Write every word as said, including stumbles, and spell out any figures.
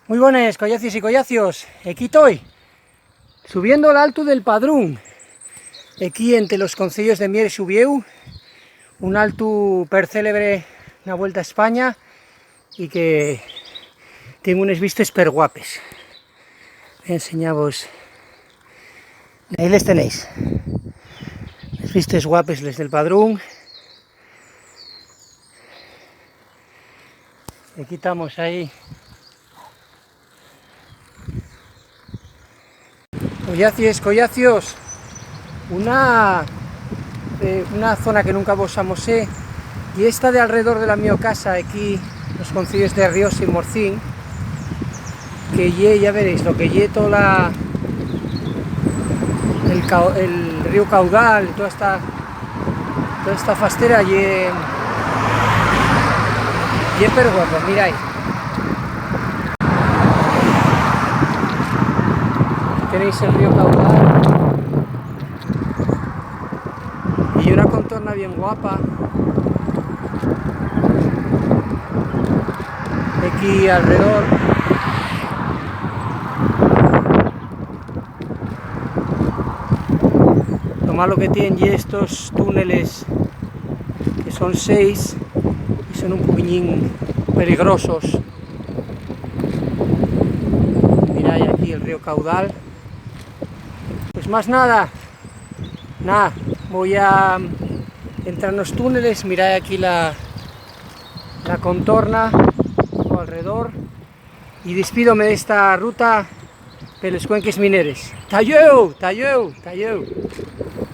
Mui bones, collacies y collacios. Equí toi, subiendo l'altu del Padrún. Equí ente los conceyos de Mieres y Uviéu, un altu percélebre na Vuelta a España y que tien unes vistes perguapes. Voy a enseñavos. Ahí les tenéis. Les vistes guapes, les del Padrún. Equí tamos ahí. Collacies, collacios, una, eh, una zona que nunca vos amosé, y esta de alrededor de la mio casa, aquí, los conceyos de Ríos y Morcín, que ye, ya veréis, lo que ye tola la, el, cau- el río Caudal, toda esta, toda esta fastera ye, ye perguapa, mirai. Tenéis el río Caudal. Y una contorna bien guapa. Aquí alrededor. Lo malo que tienen ye estos túneles, que son seis, y son un poquiñín peligrosos. Mirai aquí el río Caudal. Pues más nada, nada, voy a entrar en los túneles, mirai aquí la, la contorna, todo alrededor, y despídome de esta ruta de les cuenques mineres. ¡Ta llueu! ¡Ta llueu! ¡Ta llueu!